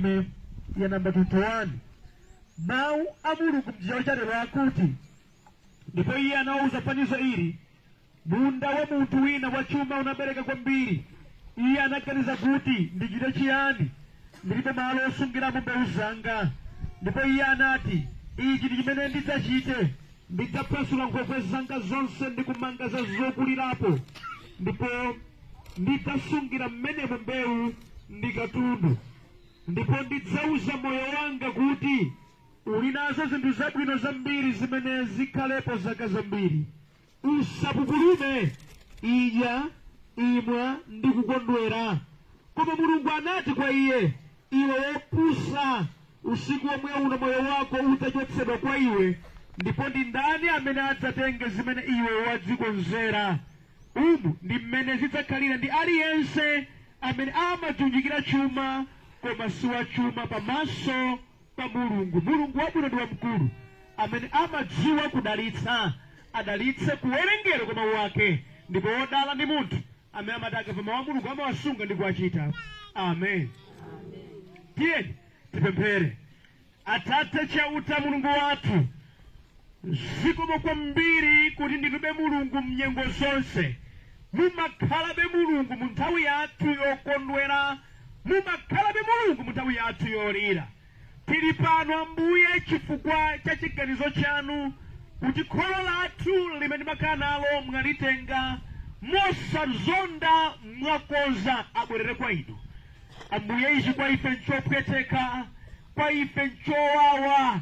ndime ya namba 21. Mawu a Mulungu mchichewa chalero akuti, ndipo iye anawauza fanizo ili: munda wa munthu wina wachuma unabereka kwambiri. Iye anaganiza kuti, ndichite chiyani? Ndilibe malo osungiramo mbewu zanga. Ndipo iye anati, ichi ndi chimene ndidzachite: ndidzaphwasula nkhokwe zanga zonse ndi kumanga za zokulirapo, ndipo ndidzasungira mmenemo mbewu ndi katundu. Ndipo ndidzauza moyo wanga kuti, uli nazo zinthu zabwino zambiri zimene zikhalepo zaka zambiri. Usapupulume, idya, imwa ndi kukondwera. Koma Mulungu anati kwa iye, iwe wopusa, usiku womwe uno moyo wako udzachotsedwa kwa iwe, ndipo ndi ndani amene adzatenge zimene iwe wadzikonzera? Umu ndi mmene zidzakhalira ndi aliyense amene amadziunjikira chuma koma si wachuma pamaso pa Mulungu. Mulungu wabwino ndi wamkulu, amene amadziwa kudalitsa, adalitse kuwerengera kwa mawu ake. Ndipo wodala ndi munthu amene amati akamva mawu a Mulungu amawasunga ndi kuwachita. Amen. Tiyeni tipemphere. Atate Chauta, Mulungu wathu, zikomo kwambiri kuti ndinube Mulungu mnyengo zonse. Mumakhalabe Mulungu mu nthawi yathu yokondwera, mumakhalabe Mulungu mu nthawi yathu yolira. Tili pano, Ambuye, chifukwa cha chiganizo chanu kuti kholo lathu limene timakhala nalo mwalitenga mosazonda, mwakonza abwerere kwa inu. Ambuye, ichi kwa ife nchopweteka, kwa ife nchowawa,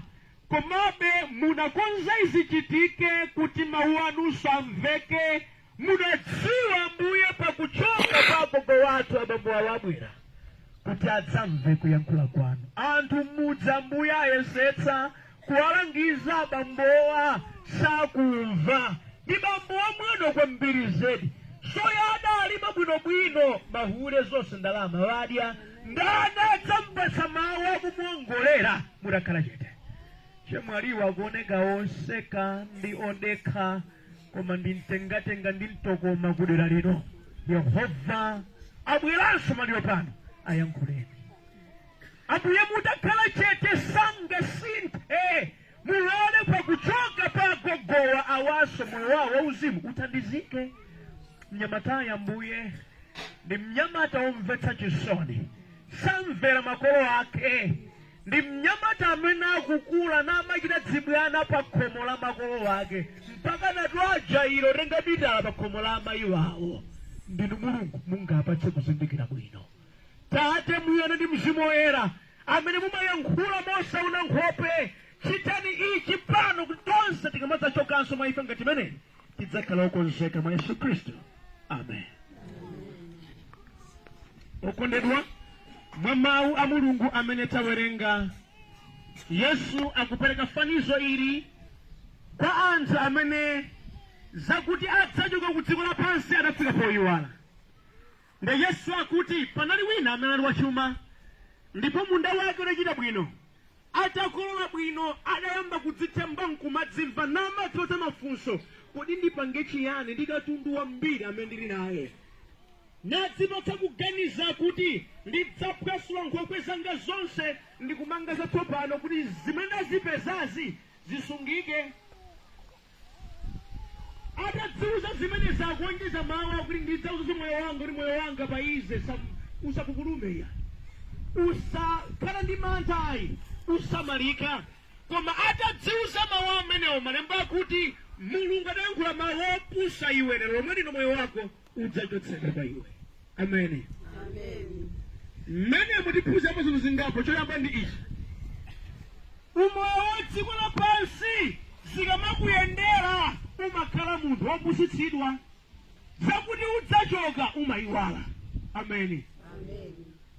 komabe munakonza izichitike kuti mawu anunso amveke. Munadziwa, Ambuye, pakuchoka pa agogo wathu, abambo awo abwera kuti adzamve kuyankhula kwanu. Anthu m'mudzi, Ambuye, ayesetsa kuwalangiza abambowa, sakumva. Ndi bambo wamwano kwambiri zedi. Soya adalima bwinobwino, mahule zonse ndalama wadya. Ndani adzampatsa mawu akumuongolera mutakhala chete? Chemwaliwa akuoneka oseka ndi odekha, koma ndi mtengatenga ndi mtokoma kudera lino. Yehova, abweranso maliro pano, ayankhuleni. Ambuye, mutakhala chete sangasinthe. Mulole pakuchoka pa agogowa awaso moyo wawo wauzimu uthandizike. Mnyamatayi, Ambuye, ndi mnyamata womvetsa chisoni, samvera makolo ake. Ndi mnyamata amene akukula namachita dzibwana pa khomo la makolo ake, mpaka natwajairo tenga mitala pa khomo la amayi wawo. Ndinu Mulungu, mungapatse kuzindikira bwino. Tate, Mwana ndi Mzimu Woyera, amene mumayankhula mosaona nkhope, chitani ichi pano kuti tonse tikamadzachokanso mwa ife ngati imeneyi tidzakhala okonzeka mwa Yesu Khristu. Amen. Okondedwa, mwa mawu a Mulungu amene tawerenga, Yesu akupereka fanizo ili kwa anthu amene zakuti adzachoka ku dziko lapansi adafika poyiwala. Nde Yesu akuti panali wina amene ali wachuma, ndipo munda wake udachita bwino. Atakolola bwino, adayamba kudzithemba nkumadzimva, namadzipatsa mafunso: kodi ndipange chiyani ndi katundu wambiri amene ndili naye? Nadzipatsa kuganiza kuti, ndidzaphwasula nkhokwe zanga zonse ndikumanga zatsopano, kuti zimene ndazipezazi zisungike. Atadziuza zimenezi, akuonjeza mawu akuti, ndidzauza moyo wanga kuti, moyo wanga, pa ize usapupulume iya, usakhala ndi mantha ayi, usamalika. Koma atadziuza mawu amenewo, malemba akuti Mulungu adayankhula mawu: opusa iwe, lero lomwe lino moyo wako udzachotsedwa kwa iwe. Amene mmene mutiphunzirapo zinthu zingapo. Choyamba ndi ichi: umoyo wa dziko lapansi zikamakuyendera, umakhala munthu wopusitsidwa. Zakuti udzachoka umayiwala. Ameni.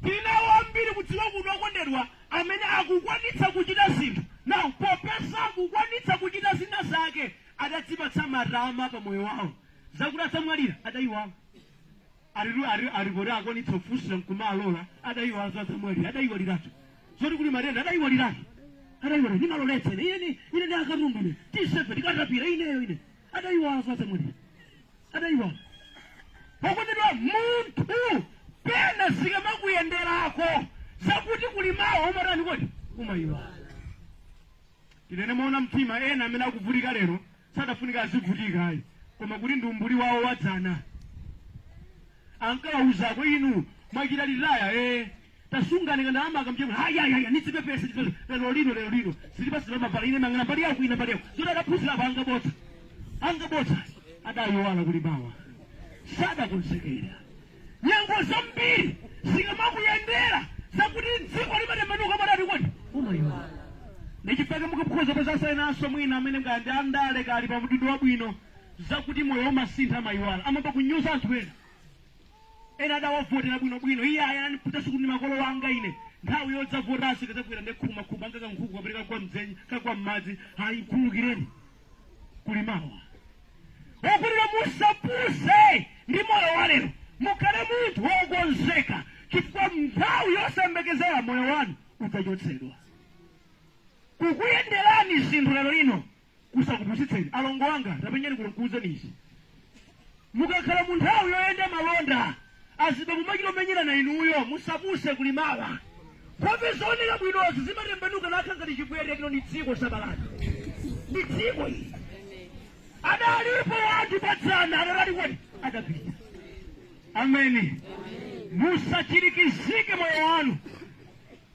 Tinawo ambiri kudziko kuno, okondedwa, amene akukwanitsa kuchita zinthu. Now, popeza akukwanitsa kuchita zina zake, adadzipatsa matama pa moyo wawo. Zakuti adzamwalira adayiwala. Aliru ali alipoti akwanitsa kufunsira nkumalola, adayiwala zadzamwalira. Adayiwaliratu zoti kuli matenda, adayiwaliratu, adayiwalira. Ndimaloletsa ine, ine ine ndi akatundu ine T7 tikatapira ineyo ine. Adayiwala zadzamwalira, adayiwala. Pokondedwa, munthu pena zikamakuyenderako, Zakuti kuli mawa umatani kodi? Umayiwala. Tinene moona mtima, ena amene akuvutika lero sadafunika azivutika ayi, koma kuti ndi umbuli wawo wadzana. Ankawauzako, inu mwachita retire, tasungani kandalama akamchemwe. Hayayaya, nitsipepese lero lino, lero lino silipasipamavala ine mang'ana mbali yako, ine mbali yako. Zoti adaphunzira apo angabodza, angabodza. Adayiwala kuli mawa, sadakonzekera. Nyengo zambiri zikamakuyendera, zakuti dziko limatembenuka madati kodi umayiwala. Ndichifukwa mukaphoza pazasayenanso mwina amene ngati andale kali pa mdindo wabwino, zakuti moyo umasintha amayiwala, amamba kunyoza anthu ena. Ena adawavotera bwinobwino, iye aya aniphuta sikuti ndi makolo wanga ine. Nthawi yodzavotanso ikadzabwera, ndekhuma khuma anga kankhuku kapereka kwa mdzenje kakwa m'madzi. Ayi, khululukireni, kuli mawa. Okulira, musapuse ndi moyo wa lero, mukhale munthu wokonzeka, chifukwa nthawi yosayembekezera moyo wanu udzachotsedwa. Kukuyenderani zinthu lero lino kusakupusitseni. Alongo anga, tapenyani kuno nkuwuzeni izi: mukakhala mu nthawi yoyenda malonda, aziba mumachita menyerana inuyo, musapuse, kuli mawa. Nkhope zooneka bwinozi zimatembenuka nakha ngati chibwere. Kino ndi dziko sabalani, ndi dziko ili. Adalipo anthu padzana, adalali kodi adapita. Ameni. Musachirikizike moyo wanu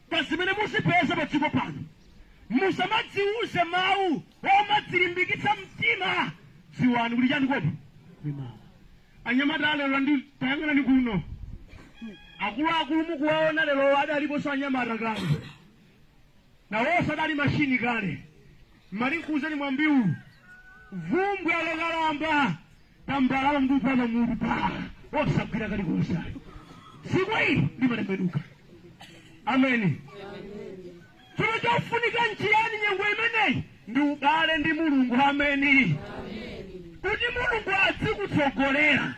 pa zimene muzipeza pa dziko pano. Musamadziuze mawu omadzilimbikitsa mtima. Dziwani kuti chani kodi? Kuli mawa. Anyamata alero, ndi tayang'anani kuno. Akuluakulu mukuwaona lero adaliponso anyamata kale, nawonso adali mashini kale. Mali nkuuzeni mwambiwu: vumbwe alokalamba, tambalala ndupana mutu pa osagwira kalikonse. Dziko ili limatembenuka. Ameni. Tsono chofunika nchiyani nyengo imeneyi? Ndi ubale ndi Mulungu. Ameni. Kuti Mulungu adzikutsogolera,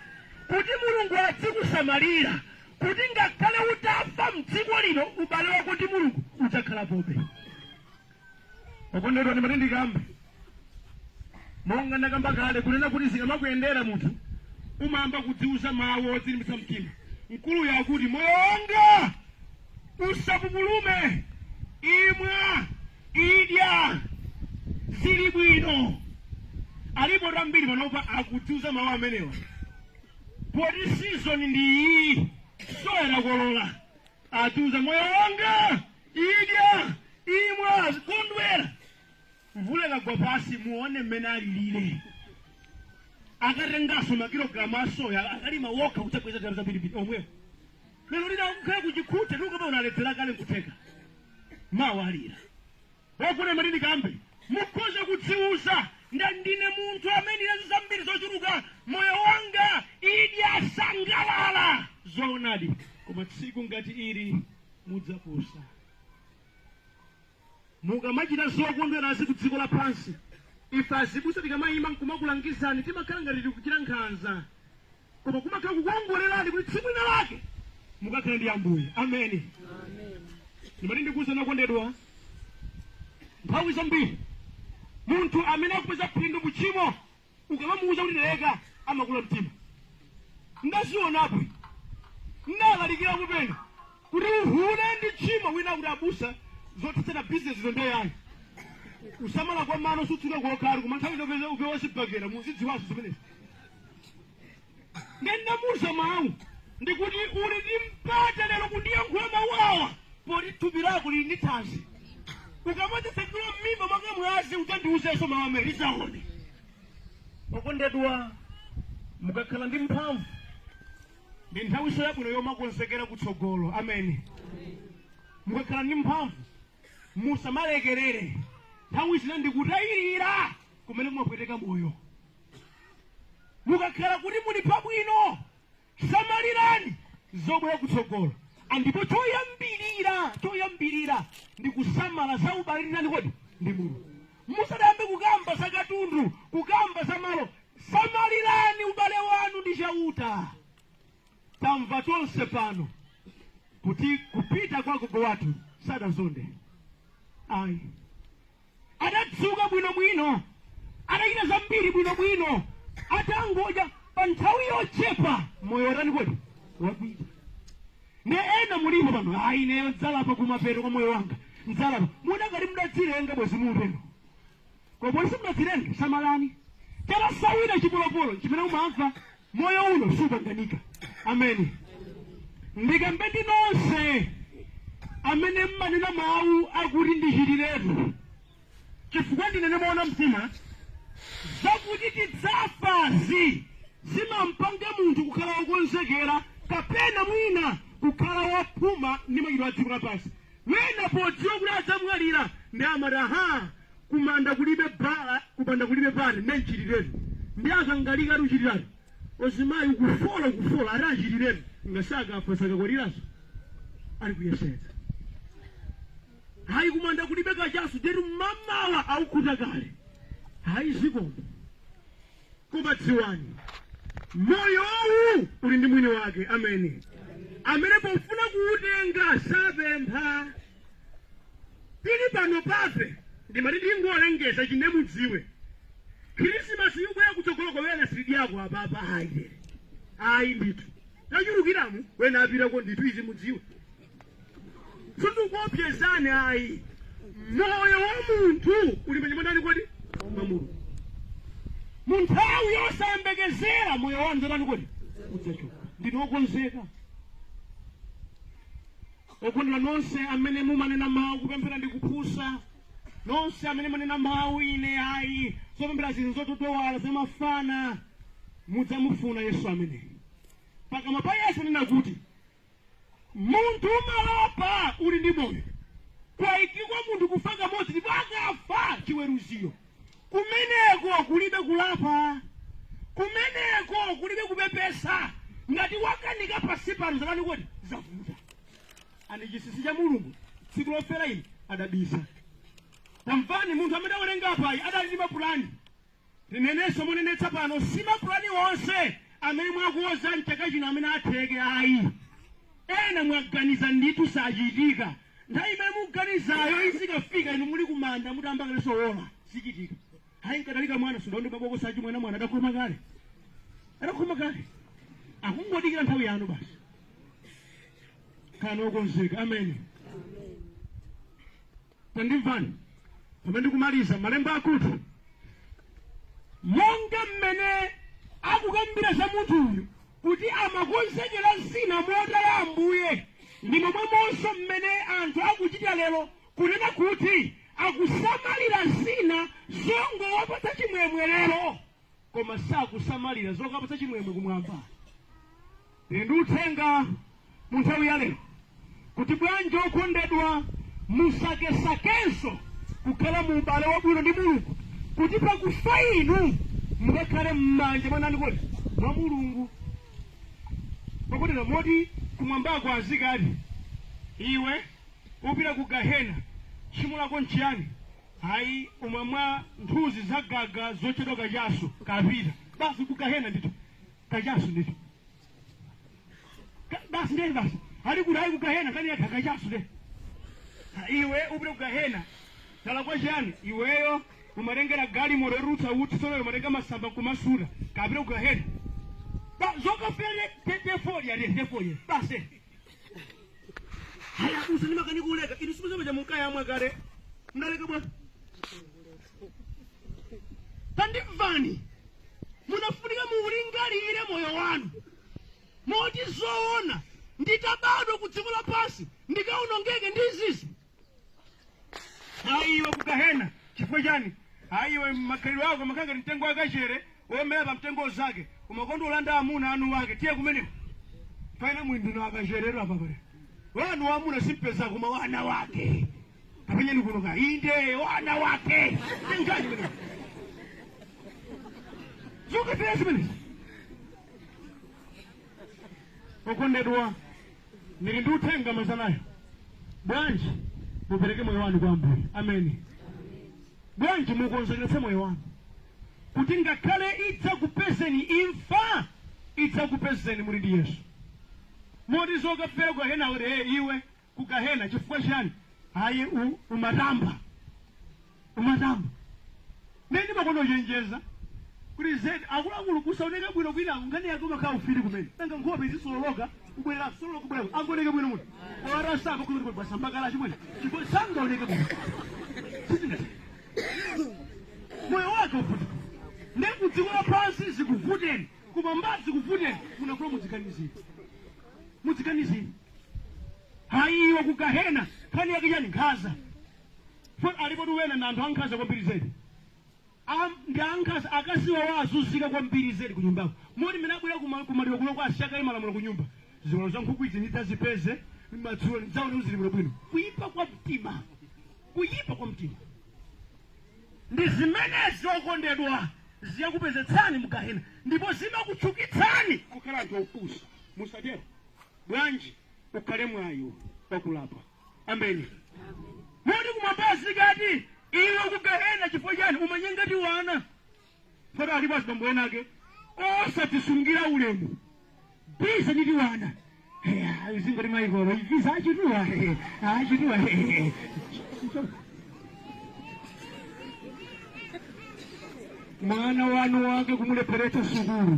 kuti Mulungu adzikusamalira, kuti ngakhale utafa mdziko lino, ubale wako ndi Mulungu udzakhalapobe. Okondedwa, ndimati ndikambe monga ndakamba kale, kunena kuti zikamakuyendera munthu umayamba kudziuza mawu odzilimbitsa mtima. Mkuluyo akuti, "Moyo wanga usapupulume, imwa, idya, zili bwino." Alipo tambiri panopa akudziuza mawu amenewa, poti season ndi iyi, soya kolola. Atiuza, "Moyo wanga, idya, imwa, kondwera." Mvula ikagwa pasi, muone mmene alilire. Akatenganso makilogalamu a soya, akalima wokha, kudzabweza ndalama zambirimbiri omwewo. Lero lina akukhala kuchikhute tukapa unaledzera kale, nkutheka mawu alira. Wakuna matini kambe mukhoza kudziuza, nda ndine munthu amene nazo zambiri zochuluka, moyo wanga idya, sangalala. Zoonadi, koma tsiku ngati ili mudzapusa. Mukamachita zokondwerazi ku dziko lapansi, ife azibusa tikamayima nkumakulangizani, timakhala ngati tikuchita nkhanza, koma kumakhala kukuongolerani kuti tsiku lina lake mukakhale ndi Ambuye. Ameni. Ndimati ndikuwuzani okondedwa, nthawi zambiri munthu amene akupeza phindu muchimo, ukamamuwuza kuti leka, amakula mtima. Ndazionapo, ndalalikira kupena kuti uhule ndi tchimo. Wina kuti, "Abusa, zothetsera bizinesi zondeyayi." Usamala kwa mano sutsuka kuokhali, koma nthawi zopeza upewa zibakera, muzidziwaso zimenezi. Ndendamuza mawu, ndikuti uli ndi mpata lero kundiyankhula mawu awa, poti thupi lako lili ndi thanzi. Ukamadzitsekula m'mimba mwanga mwazi, udzandiuzenso mawu amene lidzaone. Okondedwa, mukakhala ndi mphamvu, ndi nthawiso yabwino yomakonzekera kutsogolo. Ameni. Mukakhala ndi mphamvu, musamalekerere. Nthawi zina ndikutayirira kumene kumapweteka moyo. Mukakhala kuti muli pabwino, samalirani zobwera kutsogolo. Andipo choyambirira ndi kusamala za ubale ndani kodi? Ndi Mulungu. Musadayambe kukamba za katundu, kukamba za malo, samalirani ubale wanu ndi Chauta. Tamva tonse pano kuti kupita kwa gogo wathu sadazonde ayi, adadzuka bwinobwino, adachita zambiri bwinobwino, atangodya pa nthawi yochepa, moyo watani kodi? Wapita. Ne ena mulipo pano, ayi, ineyo ndzalapa kumapeto kwa moyo wanga, ndzalapa. Mudakati mudadzilenga bwezi mutero, koma simudadzilenga, samalani. Terasawira chipolopolo chimene umamva, moyo uno supanganika. Ameni. Ndikambe ndi nonse amene mmanena mawu akuti ndichitiretu, chifukwa ndinene moona mtima, zakuti tidzafazi zimampanga munthu kukhala wokonzekera kapena mwina kukhala wophuma ndi machitidwe a dziko lapansi. Wina podziwa kuti adzamwalira ndi amati, aha, kumanda kulibe bala, kupanda kulibe pale, nenchitiretu. Ndi akangalika ati uchitiratu ozimayi ukufola, ukufola ati achitiretu, ngasakafa sakakwatiranso, ali kuyesetsa. Hayi, kumanda kulibe kachasu, tetu mmamawa aukhuta kale. Hayi, zikomo. Koma dziwani, moyowu uli ndi mwini wake. Amene amene pofuna kuutenga sapempha. Tili pano pafe, ndimati ndingolengeza chine mudziwe, Khrisimasi ikubwera kutsogoloko, wena silidyako apapa. Ayi tere, ayi ndithu, tachulukiramu, wena apitako ndithu. Izi mudziwe, sindikuopsezani ayi. Moyo wa munthu uli manja mwandani kodi? Mwa Mulungu. Mu nthawi yosayembekezera moyo wanu zatani kodi? Udzachoka. Ndinu okonzeka? Okondedwa nonse amene mumanena mawu kupemphera ndi kuphusa, nonse amene manena mawu ine ayi, zopemphera zinthu zototowala zamafana, mudzamufuna Yesu amene pakamwa pa Yesu nena kuti munthu umalapa uli ndi moyo. Kwayikidwa munthu kufa kamodzi, ndipo akafa chiweruziro. Kumeneko kulibe kulapa, kumeneko kulibe kupepesa. Ngati wakanika pasi pano, zatani kodi? Zavuta. Ani chinsinsi cha Mulungu, tsiku lofera ine adabisa. Tamvani, munthu amene awerenga apayi adali ndi mapulani. Tinenenso monenetsa pano, si mapulani onse amene mwakuoza mchaka chino amene atheke ayi. Ena mwaganiza ndithu sachitika. Nthawi imene muganizayo izikafika, inu muli kumanda mutamba kalenso wola, sichitika. Hayi, nkadalika mwana sundaonde mabokosi achi mwana, mwana adakhoma kale, adakhoma kale, akungodikira nthawi yanu basi. Khalani okonzeka. Ameni. Tandimvani pamene ndikumaliza. Malemba akuti monga mmene akukambira za munthu uyu kuti amakonzekera zina motaya Ambuye, ndi momwemonso mmene anthu akuchita lero, kunena kuti akusamalira zina zongowapatsa chimwemwe lero, koma sakusamalira zokapatsa chimwemwe kumwamba. Ndili ndi uthenga mu nthawi ya lero kuti bwanji okondedwa musakesakenso kukhala mu ubale wabwino ndi Mulungu, kuti pakufa inu mukakhale m'manja mwa nani kodi? Mwa Mulungu. Pakutera moti kumwambako azikati, iwe upita ku gahena, tchimo lako nchiyani? Hayi, umamwa nthuzi zagaga zotchedwa kachasu, kapita basi ku gahena ndithu, kachasu ndithu. Basi ndiye basi ali kuti ayi ku gahena kani yatha kachasu nde. Iwe upita ku gahena, talakwa chiyani? Iweyo umatengera galimoto yotulutsa utsi, tsono umatenga masamba nkumasuta, kapita ku gahena. Zokafere tefolya tefolya basi. Haya, abusa, ndimakani kuleka. Inu simuzapacha munkayamwa kale, mnaleka bwa? Tandimvani, munafunika muulingalire moyo wanu moti zoona nditabadwa ku dziko lapansi ndikaonongeke ndi izizi? Ayi, iwe ku gahena, chifukwa chani? Ayi, iwe makhalidwe ako amakhala ngati mtengo wakachere womera pa mtengo zake, umakonda ulanda amuna anu wake, tiye kumeneko. Faina mwindino akacherero apapale wanu wamuna simpeza, koma wana wake kapenyeni kuno ka inde wana wake tengaji kumeneko zokafera zimenezi. Okondedwa, ndili ndi uthenga mazanayo, bwanji mupereke moyo wanu kwa Ambuye. Ameni. Bwanji mukonzekeretse moyo wanu kuti ngakhale idzakupezeni imfa, idzakupezeni muli ndi Yesu, moti zokafera ku gahena kuti, hey, iwe ku gahena, chifukwa chiyani? Ayi, umatamba, umatamba. Neni makono chenjeza kuti zedi akuluakulu kusaoneka bwino kwinako, nkhani yake umakhala ufiri kumene nanga nkhope izisololoka. Kubwerera solo kubwerera angoneke bwino munthu owarasamba kuti bwasambakala chimwene chifukwa sangaoneke bwino. Sizingathe moyo wake uvutika. Ndekudziko lapansi zikuvuteni, koma mbadzi zikuvuteni, munakula mudziganizire, mudziganizire. Hayiwa, kugahena nkhani yake chani? Nkhaza. Alipo tuwena na anthu ankhaza kwambiri zedi. Ndi ankhaza, akasiwa wazunzika kwambiri zedi kunyumbako, moti mene abwera kumaliro kuno kwa asiyakayi malamulo kunyumba, ziwalo za nkhuku izi ndidzazipeze madzulo, ndidzaone zili bwino. Kuyipa kwa mtima, kuyipa kwa mtima ndi zimenezi, okondedwa, ziyakupezetsani mugahena ndipo zimakutchukitsani kukhala anthu opusa. Musatero. Bwanji ukhale mwayo wakulapa? Ameni. Moti kumwambazi kati iwe kugahena chifukwa chani? Umanyengati wana photo. Alipo azibambo ena ake osatisungira ulemu, biza nditi wana zingati maikolo visa achituwa achituwa. Mwana wanu wake kumulepheretsa sukulu,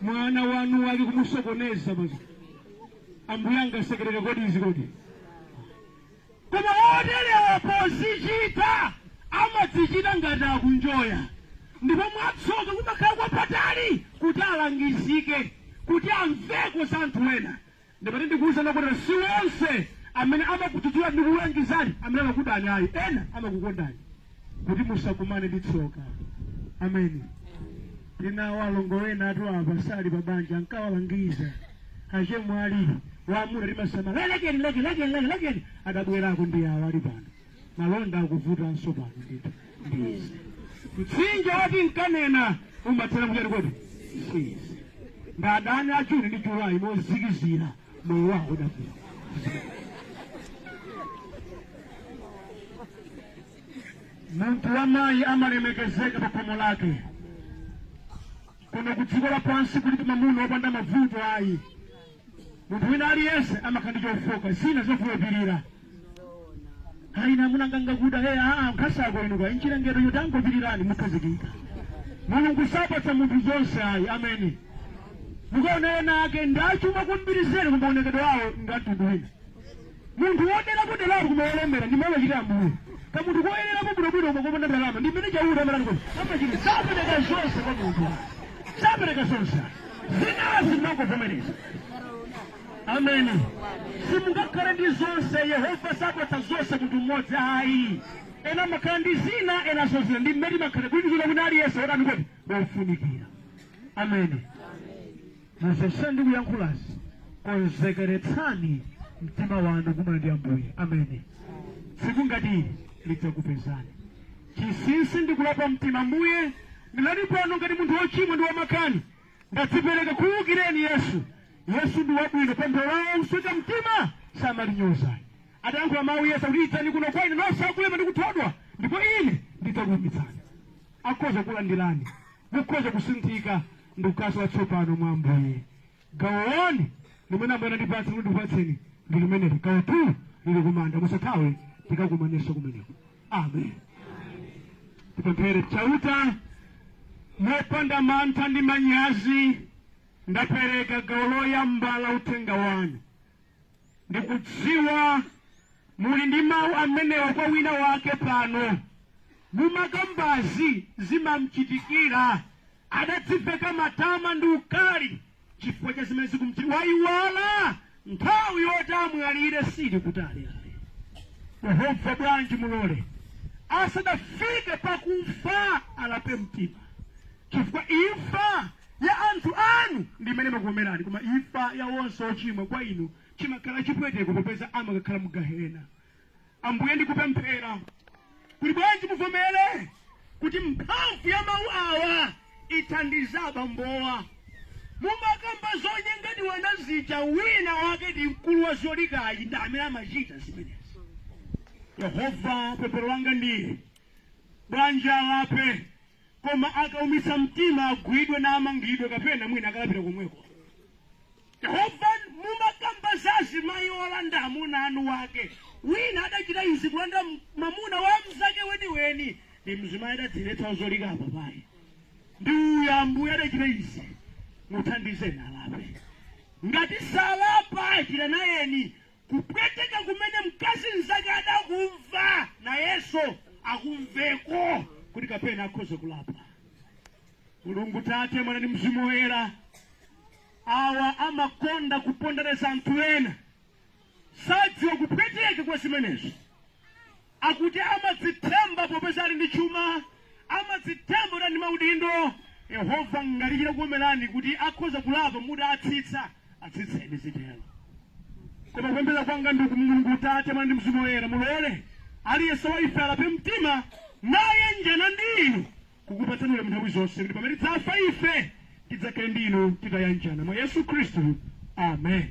mwana wanu wake kumusokoneza mazi. Ambuye angasekerere kodi izi kodi? Koma oterewa pozichita amadzichita ngati akunjoya, ndipo mwatsoka kumakhala kwapatali kuti alangizike, kuti amveko za anthu ena. Ndipati ndikuwuzana kuti si onse amene amakudzudzula ndi kukulangizani amene amakudani ayi. Ena amakukondani kuti musakumane ndi tsoka. Ameni. Tinawo alongo ena atu apa sali pa banja, ankawalangiza achemwali wamuna timasamala, lekeni, lekeni, lekeni, lekeni, lekeni. Adabwerako ndi awo ali pano, malonda akuvutanso pano ndithu. Ndizi mtsinje wati nkanena umathera kuchati kodi sizi ndi adani a Juni ndi Julayi mozikizira moyo wawo udafika. Munthu wamayi amalemekezeka pa khomo lake. Kuno ku dziko lapansi kulibe mamuna wopanda mavuto ayi. Munthu wina aliyense amakhala ndi chofoka, zina zofulupirira. Ayi, namunanga ngakuda hey, aa nkhasako inu kwa inchilengedwe chotangopirirani mukhazikika. Mulungu sapatsa munthu zonse ayi. Ameni. Mukaona ena ake ndachuma kwambiri zedi, kumaonekedwe awo ngamtundu wina. Munthu wodera kuderako kumaolemera ndi malo achita ambuye. Kamunthu koyererapo bwinobwino koma kopanda ndalama ndi mmene chauta amatani kodi amachita. Sapereka zonse kwa munthu, sapereka zonse, zinazi mangovomereza. Ameni. Simungakhale ndi zonse. Yehova sapatsa zonse munthu mmodzi ayi. Ena amakhala ndi zina, enanso zina. Ndi mmene timakhala bwino kuti aliyense wotani kodi wofunikira. Ameni. Muzonse ndikuyankhulazi, konzekeretsani mtima wanu kumana ndi Ambuye. Ameni. Tsiku ngati ili lidzakupezani. Chinsinsi ndikulapa mtima. Mbuye, ndinali pano ngati munthu wochimwa ndi wamakani, ndadzipereka, khululukireni Yesu. Yesu ndi wabwino. Pemphero lawo usweka mtima samalinyoza. Adayankhula mawu Yesu akuti, "Idzani kuno kwa ine nonse akulema ndi kuthodwa, ndipo ine ndidzakupumitsani." Akhoza kulandirani, mukhoza kusinthika ndi kukhala watsopano mwa Ambuye. Gawo 1 limene Ambuye anandipatsa kuti ndikupatseni ndi limeneli. Gawo 2 lili kumanda. Musathawe, tikakumanenso kumeneko. Amen. Tipemphere. Chauta, mopanda mantha ndi manyazi ndapereka gawo loyamba la uthenga wanu. Ndikudziwa muli ndi mawu amenewa kwa wina wake pano. Mumakambazi zimamchitikira, adadziveka matama ndi ukali chifukwa cha zimene zikumchitikira. Wayiwala nthawi yoti amwalire sili kutali ayi. Yehova, bwanji mulole asadafike pakufa alape mtima, chifukwa imfa ya anthu anu ndi imene imakukomerani, koma imfa ya wonse ochimwa kwa inu chimakhala chipweteko, popeza amakakhala mu gahena. Ambuye, ndikupemphera kuti bwanji muvomere kuti mphamvu ya mawu awa ithandiza abambowa. Mumakamba zonyengati wana zija, wina wake ndi mkulu wa zolikayi, ndi amene amachita zimenezi. Yehova, pemphero langa ndiye bwanji alape, koma akaumitsa mtima agwidwe na amangidwe, kapena mwina akalapira komweko. Yehova, mumakamba za azimayi olanda amuna anu wake. Wina adachita izi kulanda mamuna wa mzake weniweni, ndi mzimayi adadziletsa zolika apapayi ndi uyu. Ambuye, adachita izi, muthandizeni alape. Ngati salapa, chita nayeni kupweteka kumene mkazi mzake adakumva, nayenso akumveko, kuti kapena akhoza kulapa. Mulungu Tate, Mwana ndi Mzimu Woyera, awa amakonda kupondereza anthu ena, sadziwa kupweteka kwa zimenezo. Akuti amadzithemba popeza ali ndi chuma, amadzithemba kuti ali ndi maudindo. Yehova, ngati chitakukomerani kuti akhoza kulapa muti atsitsa, atsitseni, zitero. Koma kupembedza kwanga ndi Mulungu Tate, Mwana ndi Mzimu Woyera, mulole aliyense wa ife alape mtima nayenjana ndi inu, kukupatsani ulemu nthawi zonse, kuti pamene tidzafa ife tidzakhale ndi inu titayanjana mwa Yesu Khristu. Amen.